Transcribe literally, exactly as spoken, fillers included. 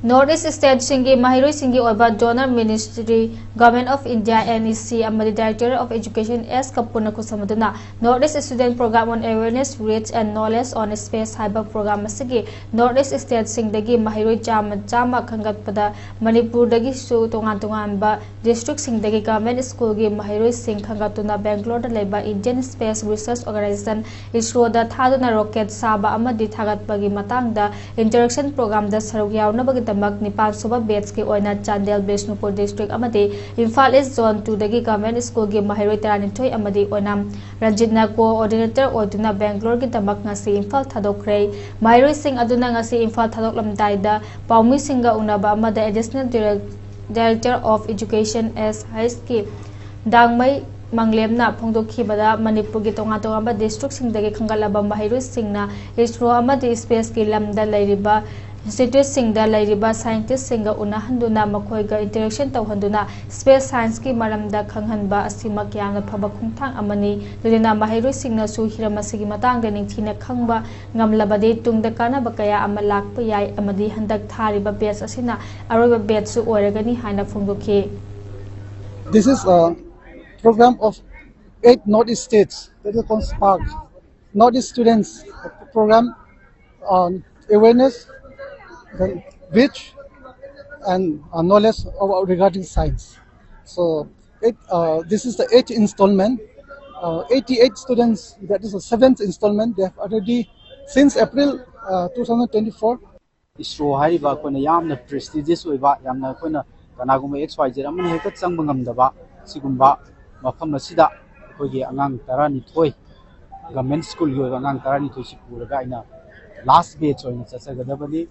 North East State ꯁꯤꯡꯒꯤ ꯃꯍꯩꯔꯣꯏꯁꯤꯡꯒꯤ ꯑꯣꯏꯕ Donor Ministry, Government of India, N E C ꯑꯃꯗꯤ Directorate of Education S ꯀ ꯄꯨꯟꯅ ꯈꯨꯠꯁꯝꯅꯗꯨꯅ North East Student Program on Awareness, Reach and Knowledge on Space ꯍꯥꯏꯕ program ꯑꯁꯤꯒꯤ North East State ꯁꯤꯡꯗꯒꯤ ꯃꯍꯩꯔꯣꯏ ꯆꯥꯝꯃ ꯆꯥꯝꯃ ꯈꯟꯒꯠꯄꯗ ꯃꯅꯤꯄꯨꯔꯗꯒꯤꯁꯨ ꯇꯣꯉꯥꯟ ꯇꯣꯉꯥꯟꯕ district ꯁꯤꯡꯗꯒꯤ government school ꯒꯤ ꯃꯍꯩꯔꯣꯏꯁꯤꯡ ꯈꯟꯒꯠꯇꯨꯅ Bangalore ꯗ ꯂꯩꯕ Indian Space Research Organisation, ISRO ꯗ ꯊꯥꯗꯨꯅ rocket ꯁꯥꯕ ꯑꯃꯗꯤ ꯊꯥꯒꯠꯄꯒꯤ ꯃꯇꯥꯡꯗ interaction program ꯗ ꯁꯔꯨꯛ ꯌꯥꯎꯅꯕꯒꯤꯗꯃꯛ ꯅꯤꯄꯥꯟ ꯁꯨꯕ batch ꯀꯤ ꯑꯣꯏꯅ ꯆꯥꯟꯗꯦꯜ, ꯕꯤꯁꯅꯨꯄꯨꯔ district ꯑꯃꯗꯤ ꯏꯝꯐꯥꯜ East Zone two ꯗꯒꯤ government school ꯒꯤ ꯃꯍꯩꯔꯣꯏ ꯇꯔꯥꯅꯤꯊꯣꯏ ꯑꯃꯗꯤ ꯑꯣꯏꯅꯥꯝ ꯔꯟꯖꯤꯠꯅ coordinator ꯑꯣꯏꯗꯨꯅ Bangalore ꯒꯤꯗꯃꯛ ꯉꯁꯤ ꯏꯝꯐꯥꯜ ꯊꯥꯗꯣꯛꯈ꯭ꯔꯦ꯫ ꯃꯍꯩꯔꯣꯏꯁꯤꯡ ꯑꯗꯨꯅ ꯉꯁꯤ ꯏꯝꯐꯥꯜ ꯊꯥꯗꯣꯛꯂꯝꯗꯥꯏꯗ ꯄꯥꯎꯃꯤꯁꯤꯡꯒ ꯎꯅꯕ ꯑꯃꯗ Additional Direc-, Director of Education S ꯍꯩꯁ ꯀꯤ ꯗꯥꯡꯃꯩ ꯃꯪꯂꯦꯝꯅ ꯐꯣꯡꯗꯣꯛꯈꯤꯕꯗ, ꯃꯅꯤꯄꯨꯔꯒꯤ ꯇꯣꯉꯥꯟ ꯇꯣꯉꯥꯟꯕ district ꯁꯤꯡꯗꯒꯤ ꯈꯟꯒꯠꯂꯕ ꯃꯍꯩꯔꯣꯏꯁꯤꯡꯅ ISRO ꯑꯃꯗꯤ space ꯀꯤ ꯂꯝꯗ ꯂꯩꯔꯤꯕ institute ꯁꯤꯡꯗ ꯂꯩꯔꯤꯕ scientist ꯁꯤꯡꯒ ꯎꯅꯍꯟꯗꯨꯅ ꯃꯈꯣꯏꯒ interaction ꯇꯧꯍꯟꯗꯨꯅ space science ꯀꯤ ꯃꯔꯝꯗ ꯈꯪꯍꯟꯕ ꯑꯁꯤꯃꯛ ꯌꯥꯝꯅ ꯐꯕ ꯈꯣꯡꯊꯥꯡ ꯑꯃꯅꯤ꯫ ꯂꯣꯏꯅꯅ ꯃꯍꯩꯔꯣꯏꯁꯤꯡꯅꯁꯨ ꯍꯤꯔꯝ ꯑꯁꯤꯒꯤ ꯃꯇꯥꯡꯗ ꯅꯤꯡꯊꯤꯅ ꯈꯪꯕ ꯉꯝꯂꯕꯗꯤ ꯇꯨꯡꯗ ꯀꯥꯟꯅꯕ ꯀꯌꯥ ꯑꯃ ꯂꯥꯛꯄ ꯌꯥꯏ ꯑꯃꯗꯤ ꯍꯟꯗꯛ ꯊꯥꯔꯤꯕ batch ꯑꯁꯤꯅ ꯑꯔꯣꯏꯕ batch ꯁꯨ ꯑꯣꯏꯔꯒꯅꯤ ꯍꯥꯏꯅ ꯐꯣꯡꯗꯣꯛꯈꯤ꯫ This is a program of eight Northeast states, that is called SPARK, Northeast Students Program on Awareness, then Reach, and uh, Knowledge of, regarding science. So, eight, uh, this is the eighth installment. Uh, eighty-eight students, that is the seventh installment, they have already, since April uh, two thousand twenty-four, ISRO ꯍꯥꯏꯔꯤꯕ ꯑꯩꯈꯣꯏꯅ ꯌꯥꯝꯅ prestigious ꯑꯣꯏꯕ, ꯌꯥꯝꯅ ꯑꯩꯈꯣꯏꯅ ꯀꯅꯥꯒꯨꯝꯕ X Y Z ꯑꯃꯅ ꯍꯦꯛꯇ ꯆꯪꯕ ꯉꯝꯗꯕ ꯁꯤꯒꯨꯝꯕ ꯃꯐꯝ ꯑꯁꯤꯗ ꯑꯩꯈꯣꯏꯒꯤ ꯑꯉꯥꯡ ꯇꯔꯥꯅꯤꯊꯣꯏ, government school ꯒꯤ ꯑꯣꯏꯕ ꯑꯉꯥꯡ ꯇꯔꯥꯅꯤꯊꯣꯏꯁꯤ ꯄꯨꯔꯒ ꯑꯩꯅ last batch ꯑꯣꯏꯅ ꯆꯠꯆꯒꯗꯕꯅꯤ꯫